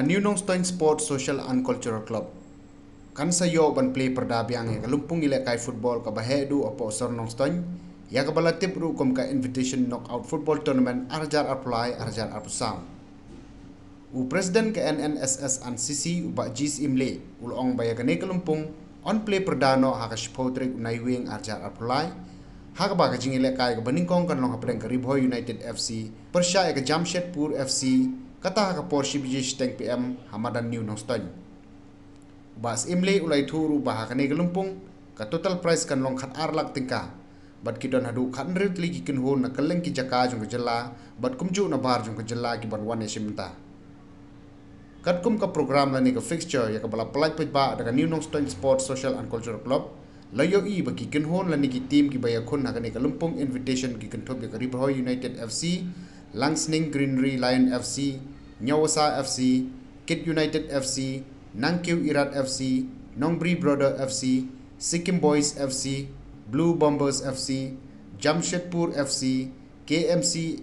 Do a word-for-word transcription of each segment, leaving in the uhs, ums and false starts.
New Nongstoin Sports Social and Cultural Club kan sa ïoh ban plie pyrda biang ïa ka lympung ïalehkai football kaba heh duh hapoh sor Nongstoin, ïa kaba la tip ruh kum ka Invitation Knockout Football Tournament ar hajar arphew lai ar hajar arphew saw. U President ka N N S S and C C, u Bah G. Syiemlieh, u la ong ba ïa kane ka lympung yn plie pyrda noh ha ka shiphew tarik u Naiwieng ar hajar arphew lai, ha kaba ka jingïalehkai kaba nyngkong kan long hapdeng ka Ri Bhoi United F C pyrshah ïa ka Jamshedpur F C, kata ha ka por shi baje shiteng P M ha madan New Nongstoin. U Bah Syiemlieh u la ïathuh ruh ba ha kane ka lympung ka total prize kan long khatar lak tyngka, bad ki don haduh khathynriew tylli ki kynhun na kylleng ki jaka jong ka jylla bad kumjuh na bar jong ka jylla ki ban wan ïashim bynta. Katkum ka program lane ka fixture ïa kaba la pyllait paidbah da ka New Nongstoin Sports Social and Cultural Club, la ïohi ba ki kynhun lane ki team kiba ïakhun ha kane ka lympung Invitation ki kynthup ïa ka Ri Bhoi United F C, Langsning Greenery Lion F C, Nyawasa F C, Kit United F C, Nangkiew Irat F C, Nongbri Brother F C, Sikkim Boys F C, Blue Bombers F C, Jamshedpur F C, K M C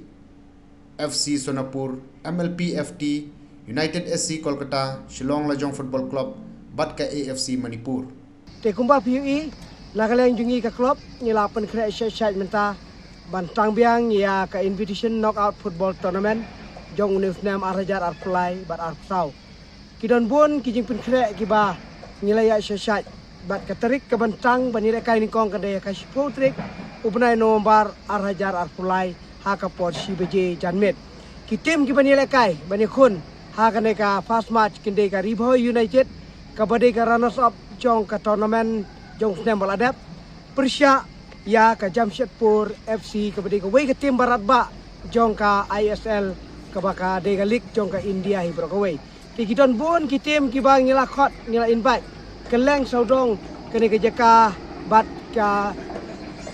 F C Sonapur, M L P F T, United S C Kolkata, Shillong Lajong Football Club, bad ka A F C Manipur. Te kumba phi ïohi, na ka liang jong ngi ka club, ngi la pynkhreh shai shai mynta ban tang biang ïa ka Invitation Knockout Football Tournament jong une u snem ar hajar arphew lai bad arphew saw. Ki don bun ki jingpynkhreh kiba ngi la ïa shai shai, bad ka tarik ka ban tang ban ïalehkai nyngkong ka dei ka shiphew tarik u bnai November ar hajar arphew lai ha ka por shi baje janmiet. Ki team kiba ngi ïalehkai ban ïakhun ha kane ka first match kin dei ka Ri Bhoi United kaba dei ka runners up jong ka tournament jong u snem ba la dep, pyrshah ïa ka Jamshedpur F C kaba dei kawei ka team ba radbah jong ka I S L, kaba ka dei ka league jong ka India hi baroh kawei. Te ki don bun ki team kiba ngi la khot, ngi la invite kylleng sawdong kane ka jaka bad ka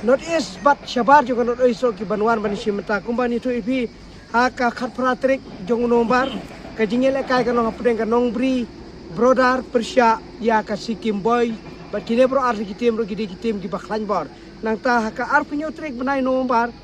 North East bad shabar jong ka North East ruh ki ban wan ban ïashim bynta. Kumba ngi ïathuh ïa phi, ha ka khatphra tarik jong u November ka jingïalehkai kan long hapdeng ka Nongbri Brother pyrshah ïa ka Sikkim Boy, bad kine baroh ar tylli ki team ruh ki dei ki team kiba khlaiñ bor. Nangta ha ka arphew hynñiew tarik bnai November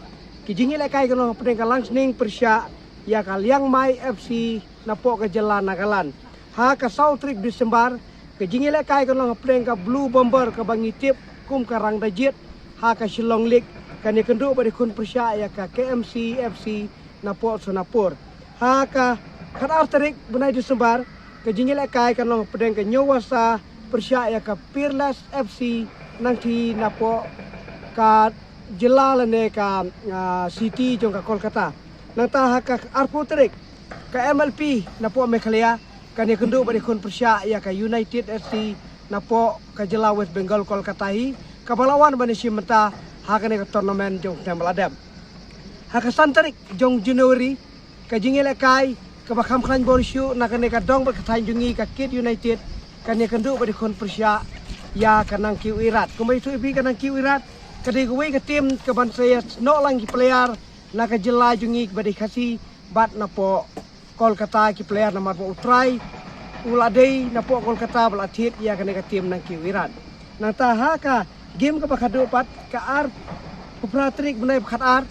ka jingïalehkai kan long hapdeng ka Langsning pyrshah ïa ka Liangmai F C napoh ka jylla Nagaland. Ha ka saw tarik December ka jingïalehkai kan long hapdeng ka Blue Bomber kaba ngi tip kum ka rang da jied ha ka Shillong League, kan ïakynduh bad ïakhun pyrshah ïa ka K M C F C napoh Sonapur. Ha ka khatar tarik bnai December ka jingïalehkai kan long hapdeng ka Nyawasa pyrshah ïa ka Peerless F C nangta napoh ka jylla lane ka, ah, city jong ka Kolkata. Nangta ha ka arphew tarik ka M L P napoh Meghalaya kan ïakynduh bad ïakhun pyrshah ïa ka United F C napoh ka jylla West Bengal Kolkata hi, kaba la wan ban ïashim bynta ha kane ka tournament jong u snem ba la dep. Ha ka san tarik jong January ka jingïalehkai kaba kham khlaiñ bor shuh na kane ka dong bad ka thaiñ jong ngi ka Kit United kan ïakynduh bad ïakhun pyrshah ïa ka Nangkiew Irat. Kumba ïathuh ïa phi ka Nangkiew Irat ka dei kawei ka team kaban sa ïasnoh lang ki player na ka jylla jong ngi kaba dei Khasi bad napoh Kolkata ki player namar ba u trai u la dei napoh Kolkata ba la thied ïa kane ka team Nangkiew Irat. Nangta ha ka game kaba khadduh pat ka arphew phra tarik bnai ba khatar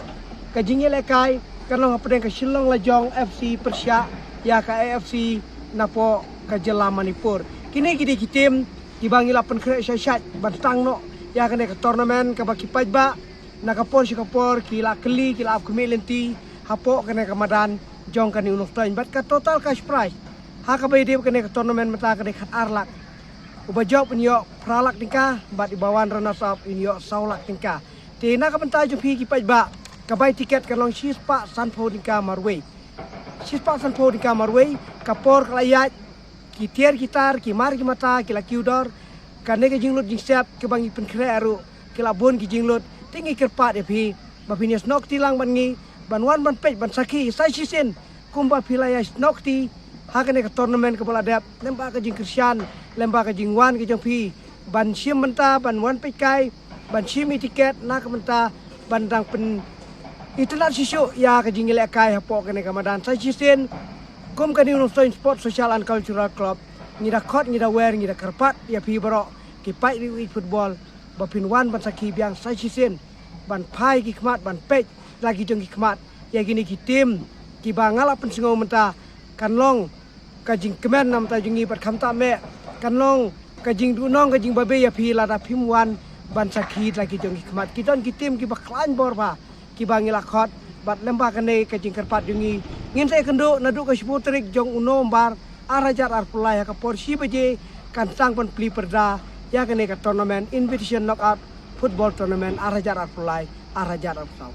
ka jingïalehkai kan long hapdeng ka Shillong Lajong F C pyrshah ïa ka A F C napoh ka jylla Manipur. Kine ki dei ki team kiba ngi la pynkhreh shai shai ban tang noh ïa kane ka tournament kaba ki paidbah na ka por sha ka por ki la kylli, ki la ap khmih lynti hapoh kane ka madan jong ka New Nongstoin. Bad ka total cash prize ha kaba ïadei bad kane ka tournament mynta ka dei khatar lak. Uba jop un ïoh phra lak tyngka bad uba wan runners up un ïoh saw lak tyngka. Te na ka bynta jong phi ki paidbah, ka bai tiket ka long shispah sanphew tyngka marwei. Shispah sanphew tyngka marwei. Ka por ka la ïaid, ki tiar ki tar, ki mar ki mata ki la kiew dor. Kane ka jinglut jingsep kaba ngi pynkhreh ruh ki la bun ki jinglut. Te ngi kyrpad ïa phi ba phin ïasnoh kti lang bad ngi ban wan ban peit ban sakhi sa shisien kumba phi la ïasnoh kti ha kane ka tournament kaba la dep, lem bad ka jingkyrshan, lem bad ka jingwan ka jong phi ban shim bynta, ban wan peit kai, ban shim ïa tiket na ka bynta ban dang pynitynnad shisha ïa ka jingïalehkai hapoh kane ka madan. Sa shisien kum ka New Nongstoin Sports Social and Cultural Club ngi da khot, ngi da wer, ngi da kyrpad ïa phi baroh ki paid riewïeit football ba phin wan ban sakhi biang sa shisien, ban phai ki khmat, ban peit la ki jong ki khmat ïa kine ki team kiba nga la pynsngew mynta kan long ka jingkmen namta jong ngi bad khamtam eh kan long ka jingduhnong ka jingbabe ïa phi lada phim wan ban sakhi da la ki jong ki khmat. Ki don ki tim kiba khlaiñ bor bha kiba ngi la khot bad lyngba kane ka jingkyrpad jong ngi ngin sa ïakynduh naduh ka shiphew tarik jong u November ar hajar arphew lai ha ka por shi baje kan sdang ban plie pyrda ïa kane ka tournament, invitation knockout football tournament ar hajar arphew lai ar hajar arphew saw.